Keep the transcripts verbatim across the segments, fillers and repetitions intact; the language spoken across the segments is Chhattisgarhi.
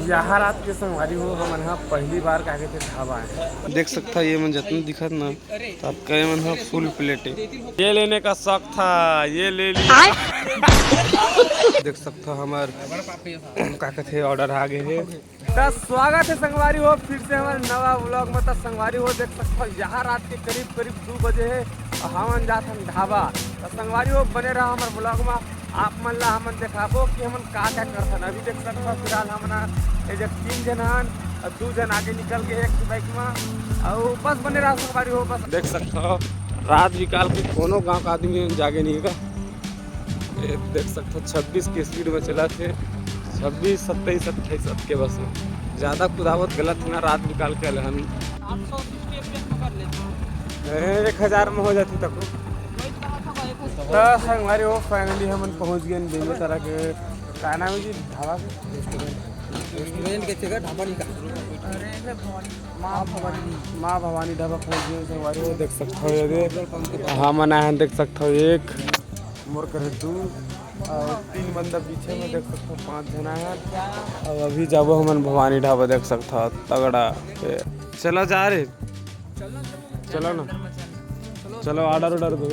यहाँ रात के संगवारी हो, हमन ह पहली बार का कथे ढाबा आए। देख सकता ये मन जतन दिखत ना, ततका ये मन ह फुल प्लेट है। ये लेने का शौक था, ये ले लिया। देख सकता हमार का कथे ऑर्डर आ गए है। त स्वागत है संगवारी हो फिर से हमारे नवा व्लॉग में। त संगवारी हो देख सकता हो यहाँ रात के करीब करीब दो बजे है और हमन जात हन ढाबा। त संगवारी हो बने रहा हमारे व्लॉग में। आप मन ला हमन देखाबो कि हमन का का करथन। अभी देख सकथव फिलहाल हमन ये जग तीन झन हन और दू झन आगे निकल गए एक बाइक में। और बस बने रहा संगवारी हो बस। देख सकथव रात बिकाल के कोनो गांव का आदमी जागे नहीं का। ये देख सकथव छब्बीस के स्पीड में चला थे, छब्बीस सत्ताईस अट्ठाईस सबके बस में। ज़्यादा कुदावत गलत है ना, रात बिकाल के अलहन। एक हजार में हो जाती तक। त संगवारी हो फाइनली हमन पहुंच गए बेमेतरा के, का नाम है जी ढाबा के? रेस्टोरेंट के जगह ढाबा नहीं का। माँ भवानी। माँ भवानी ढाबा पहुंच गए संगवारी हो देख सकथव ये दे। हमन आए हैं देख सकथव एक मोर करे दू और तीन बंदा पीछे में देख सकथव पांच झन आए हैं। अब अभी जाबो हमन भवानी ढाबा देख सकथव तगड़ा। चला जा रे। चलो ना। चलो ऑर्डर ऑर्डर दो।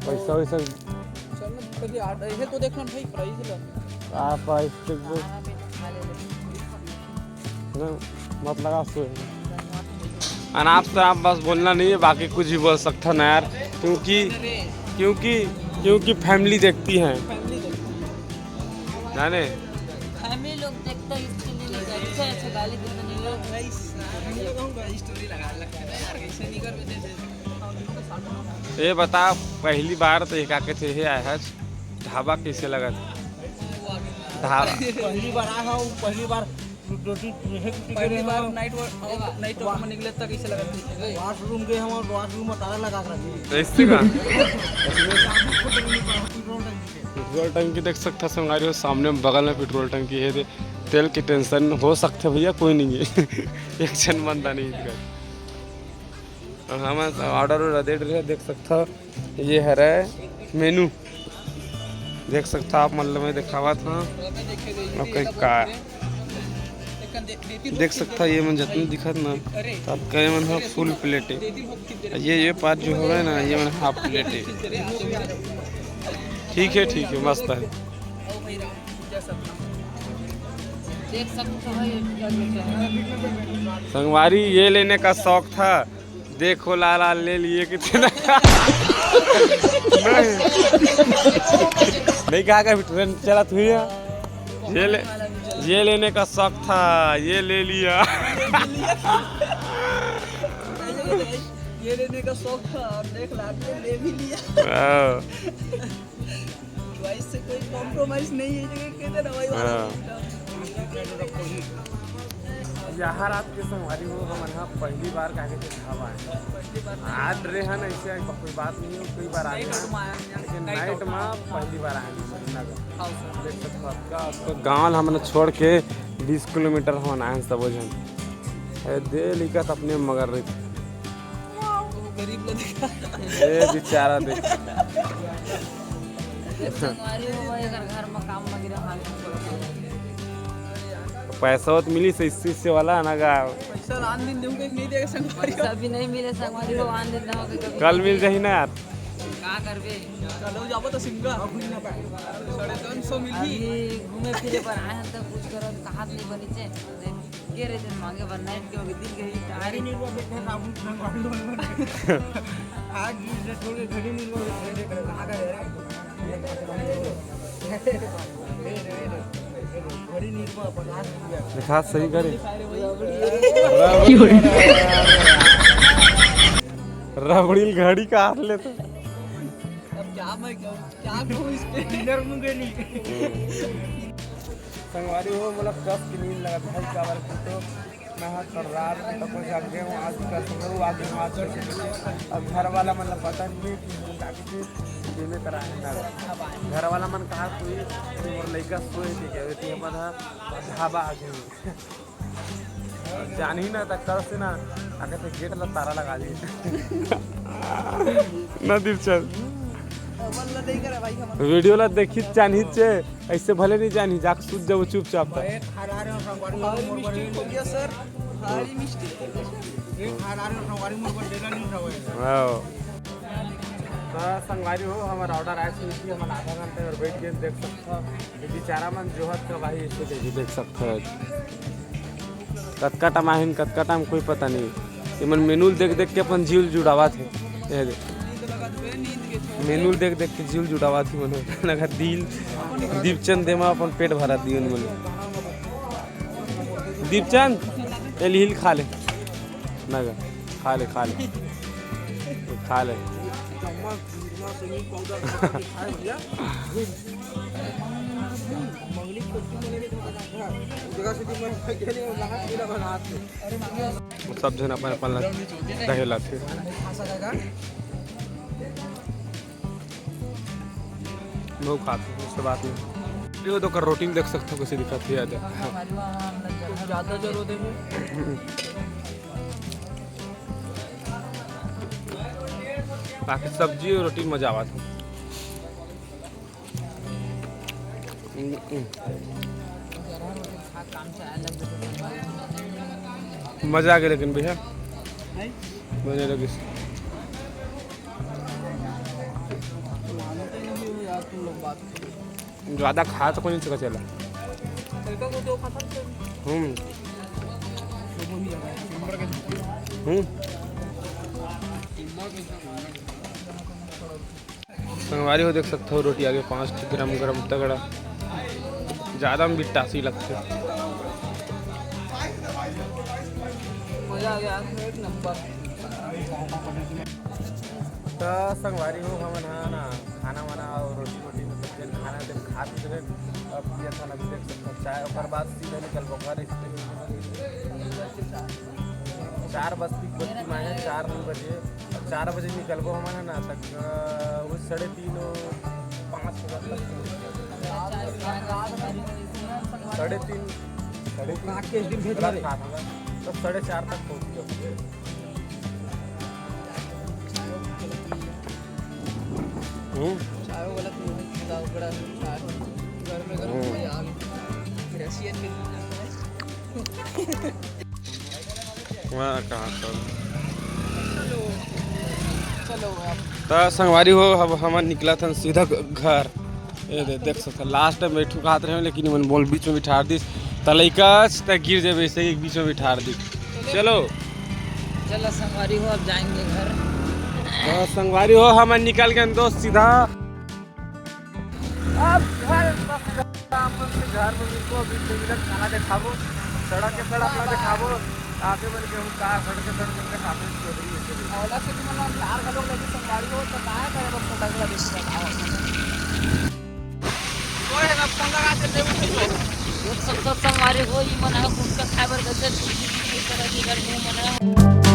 पैसा वैसा। चलो पहले ऑर्डर ये तो देखना भाई प्राइस ला। आप प्राइस देखबो। ना, मत लगा सो। अनाप शनाप बस बोलना नहीं है, बाकी कुछ भी बोल सकता ना यार, क्योंकि क्योंकि क्योंकि फैमिली देखती है। जाने फैमिली लोग देखता है इसके लिए नहीं जाए। अच्छा अच्छा गाली देता नहीं लोग। ये बता पहली बार तो ये का कहते हैं आज ढाबा कैसे लगा? ढाबा पहली बार आया हूँ, पहली बार रोटी पहली बार नाइट नाइट में निकले तक इसे लगा। वॉशरूम गए हम और वॉशरूम में ताला लगा कर रखे। ऐसे का? पेट्रोल टंकी देख सकता संगवारी हो सामने बगल में पेट्रोल टंकी है। तेल की टेंशन हो सकते भैया कोई नहीं है। एक झन बंदा नहीं इधर। और हम ऑर्डर ऑर्डर दे रहे देख सकता। ये हरे मेनू देख सकता आप मन ल मैं दिखावत हाँ। ओके का देख सकता ये मन जतने दिखत ना तब कहे मन ह फुल प्लेट है। ये ये पार्ट जो होगा ना ये मन हाफ प्लेट है। ठीक है ठीक है मस्त है। देख सकते हो ये क्या बेचा है। संगवारी ये लेने का शौक था। देखो लाला ले लिए कितना। नहीं नहीं कहा का ट्रेन चला तू ये ले ये लेने का शौक था। ये ले लिया। ये लेने का शौक था और देख ला ये ले भी लिया। चॉइस से कोई कॉम्प्रोमाइज नहीं है। जगह कहते ना भाई हाँ। यहाँ रात के संगवारी हो हमन ह पहली बार का के ढाबा है। आज रे है ना ऐसे कोई बात नहीं है, कई बार आए हैं लेकिन नाइट में पहली बार आए हैं। देख सकते हो आपका गाँव हमन छोड़ के बीस किलोमीटर हमन आए हैं सबो झन। ए, दे लिखा अपने मगर रही। गरीब लोग ए बेचारा देख। संगवारी हो भाई अगर घर में काम लग रहा हाल पैसा तो मिली से इस चीज से वाला ना गा। पैसा लान दिन दूंगा कि नहीं देगा संगवारी हो। पैसा भी नहीं मिले संगवारी हो आन दिन ना होगा कभी। कल मिल जाही ना यार। का करबे? चलो जाबो तो सिमगा। साढ़े तीन सौ मिली। अभी घूमे फिरे पर आए हैं तो कुछ करो तो कहाँ नहीं बनी चे। के रे जन मांगे बर नाइट के होगे दिन के ही तारी। आज ये थोड़े घड़ी नहीं बोल रहे थे कहाँ का है। घड़ी नहीं बोल पचास रुपया। दिखा सही करे। रबड़ी घड़ी का हाथ लेते। अब क्या मैं कहूँ, क्या कहूँ इस पे? डीलर मुंगेली। संगवारी हो, मोला कस के नींद लगत है, काबर कि तो मैं ह कल रात तक जाग गए हूँ, आज कल संगरू आ गए हूँ, आज कैसे कैसे। अब घर वाला मतलब पता नहीं है कि हम का किसी देने करा है ना। घर वाला मन कहा कोई कि मोर लइका सोए के कहवे कि हमन ह ढाबा आ गए हूँ। जान ही ना त कल से ना आके तो गेट ला ताला लगा दी। ना दीपचंद। वीडियो ला देखी चानही चे, ऐसे भले नहीं जानी, जाके सूत जाबो चुपचाप। भारी मिस्टेक हो गया सर, भारी मिस्टेक हो गया सर। हाँ। तो संगवारी हो, हमारा ऑर्डर आए सुन की हमन आधा घंटा अउ बैठ के देख सकथो। ये बेचारा मन जोहत का भाई, इसको देखिए, देख सकथो। कतका टाइम आहिन, कतका टाइम, कोई पता नहीं। ये मन मेनू ल देख देख के अपन जीव ल जुड़ावत हे। ये दे। मेनू ल देख देख के जीव ल जुड़ावत हे मन। नगा दिल, दीपचंद देमा अपन पेट भरा दियो मन। दीपचंद, ये लिहिल खा ले। नगा, खा ले, खा ले। खा ले। सब झन अपन अपन ला दहे लाथे। बहुत खात उसके बाद में। ये तो कर रोटी में देख सकते हो कैसे दिखत हे याद है। ज्यादा जरूरत है। बाकी सब्जी और रोटी मजा आवा था। मजा आ गया लेकिन भैया, मजा लगिस। ज्यादा खा तो कोई नहीं सका चला। हम्म। हम्म। संगवारी हो देख सकते हो, रोटी आगे पाँच ठो गरम गरम तगड़ा, ज्यादा में बिट्टासी लगते। मजा आ गया, एक नंबर। तो संगवारी हो, हमन हा ना खाना वाना और रोटी वोटी, मतलब जेन खाना तेन खा पी लेबे। अब ये खाना भी देख सकते हो, चाय, ओकर बाद सीधा निकलबो घर। चार बजती बत्ती माने चार बजे, चार बजे निकलबो हमन है ना, तक अ, वो साढ़े तीन और पाँच बजे तक। साढ़े तीन, साढ़े तीन रात के दिन भेज रहे। तो साढ़े चार तक पहुँच गए। हम्म। चाय वाला तो नहीं पीता, बड़ा चाय। घर में गरम हम्म। चाय आ गई। रशियन के दूध है। वहाँ कहाँ पर? चलो, चलो अब। त संगवारी हो, अब हमन निकलत हन सीधा घ-, घर। ये दे, देख सकत, लास्ट में बैठू कहत रहे, लेकिन मन बोल बीच में बिठार दिस। त लइका त गिर जाबे, ऐसे ही बीच में बिठार दिस। चलो। चलो संगवारी हो, अब जाएंगे घर। त संगवारी हो, हमन निकल गए दोस्त सीधा। अब घर, बस घर, अपन से घर में मिलबो, अभी दो मिनट खाना दिखाबो, सड़क के सड़क ला दिखाबो, आगे बन के हम का सड़क के सड़क के खाते चौधरी ऐसे भी। ओला से तुमन ला प्यार घलो लगी संगवारी हो, तो काय करे बस सड़क ला देख के आओ। ओए, अब संग लगा के दे उठे। देख सकत संगवारी हो, ई मन ह गुटखा खाए बर गए थे, छुट्टी की तरह इधर मुंह मन ह।